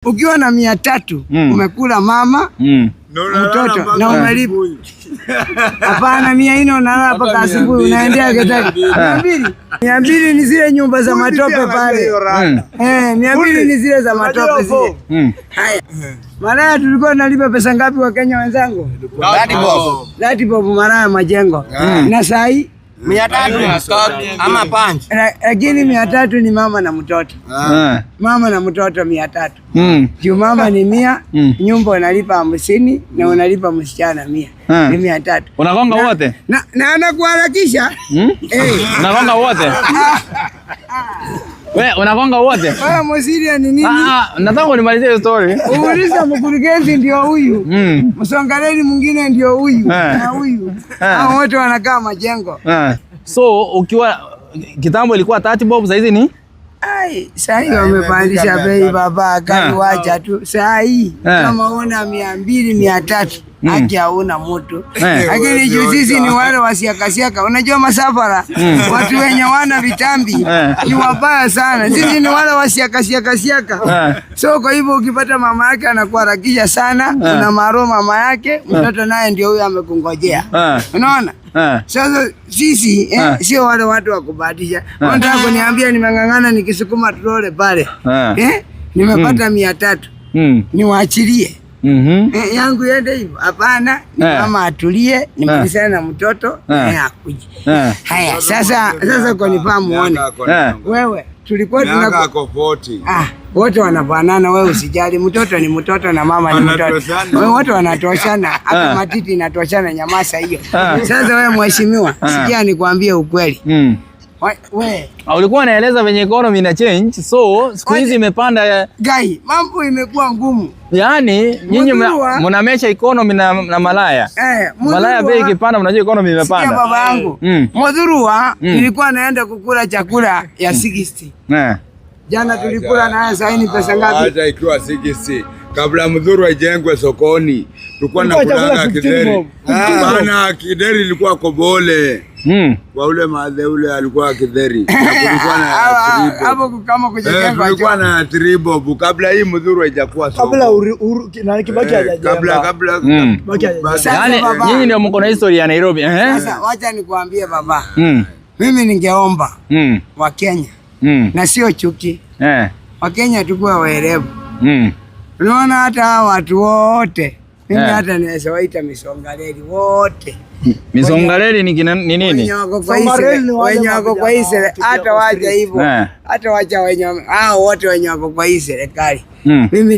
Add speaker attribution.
Speaker 1: Ukiwa na 300 umekula mama mtoto na umelipa. Hapana, 400 unalala mpaka asubuhi, unaendea kitaka. 200. 200 ni zile nyumba za matope pale. 200 ni zile za matope zile. Haya. Malaya tulikuwa tunalipa pesa ngapi wa Kenya wenzangu? 30 bob malaya majengo. Na saa hii
Speaker 2: 300 ama panchi.
Speaker 1: Lakini 300 ni mama na mtoto. Mama na mtoto 300. Juu mama ni 100, nyumba unalipa 50 na unalipa msichana 100. Ni 300.
Speaker 3: Unagonga wote?
Speaker 1: Na anakuharakisha. Eh.
Speaker 3: Unagonga wote? We, unagonga wote?
Speaker 1: Wewe Mosiria ni nini?
Speaker 3: Ah, nataka unimalizie hiyo story.
Speaker 1: Uuliza mkurugenzi ndio huyu. Msongaleni mwingine ndio huyu na huyu. Hao wote wanakaa majengo.
Speaker 3: So ukiwa kitambo ilikuwa 30 bob, sasa hizi ni
Speaker 1: Ai, saa hii wamepandisha bei baba, kali wacha tu. Saa hii kama una 200 300 haki hauna mtu. Lakini juu sisi ni wale wasiakasiaka. Unajua masafara, watu wenye wana vitambi ni wabaya sana. Sisi ni wale wasiakasiaka siaka. So kwa hivyo ukipata mama yake anakuharakisha sana, una maro mama yake, mtoto naye ndio huyo amekungojea. Unaona? Sasa sisi sio wale watu wa kubahatisha. Unataka kuniambia nimeng'ang'ana nikisukuma trole pale. Eh? Nimepata 300. Niwaachilie. Yangu iende hivyo? Hapana, ni mama atulie, nimalizane na mtoto akuje. Haya, sasa kwa nipaa muone. Wewe tulikuwa
Speaker 4: Miaka
Speaker 1: tuna
Speaker 4: ako 40.
Speaker 1: Ah, wote wanafanana, wewe usijali, mtoto ni mtoto na mama ni mtoto.
Speaker 4: Wanatoshana.
Speaker 1: Wewe wote wanatoshana, hata matiti inatoshana, nyamasa hiyo. Sasa wewe mheshimiwa, sikia nikwambie ukweli. We,
Speaker 3: Ah, ulikuwa unaeleza venye economy ina change, so siku hizi imepanda.
Speaker 1: Gai, mambo imekuwa ngumu.
Speaker 3: Yani nyinyi mnamesha economy na malaya. Malaya bei ikipanda mnajua economy
Speaker 1: Sikia
Speaker 3: imepanda.
Speaker 1: baba yangu. Muthurwa nilikuwa naenda kukula chakula ya 60. Jana tulikula naye, sasa ni pesa ngapi?
Speaker 4: Hata ikiwa 60 kabla Muthurwa ijengwe sokoni tulikuwa na
Speaker 5: Ilikuwa chakula
Speaker 4: kulanga
Speaker 5: 15
Speaker 4: kideri.
Speaker 5: bob.
Speaker 4: Bana, kideri ilikuwa kobole. Kwa ule madhe ule alikuwa kideri. Na kulikuwa na 3 bob.
Speaker 1: Hapo kama kujengwa
Speaker 4: Kulikuwa na 3 bob kabla hii Muthurwa haijakuwa soko.
Speaker 5: Kabla na Kibaki hajajenga.
Speaker 4: Kabla
Speaker 5: Kibaki hajajenga.
Speaker 1: Sasa
Speaker 3: Yaani
Speaker 1: baba.
Speaker 3: nyinyi ndio mko na history ya Nairobi, eh?
Speaker 1: Sasa wacha nikuambie baba. Mimi ningeomba Wakenya na sio chuki. Wakenya tukuwa werevu. Unaona hata hawa watu wote mimi hata naweza waita misongareli wote.
Speaker 3: Misongareli ni nini?
Speaker 1: Wenye wako kwa hii
Speaker 5: Songareli ni wale
Speaker 1: wenye wako kwa hii
Speaker 5: mavijana
Speaker 1: hata
Speaker 5: wa
Speaker 1: wacha
Speaker 5: street.
Speaker 1: hivyo. Hata wacha wenye hao wote wenye wako kwa hii serikali. Mimi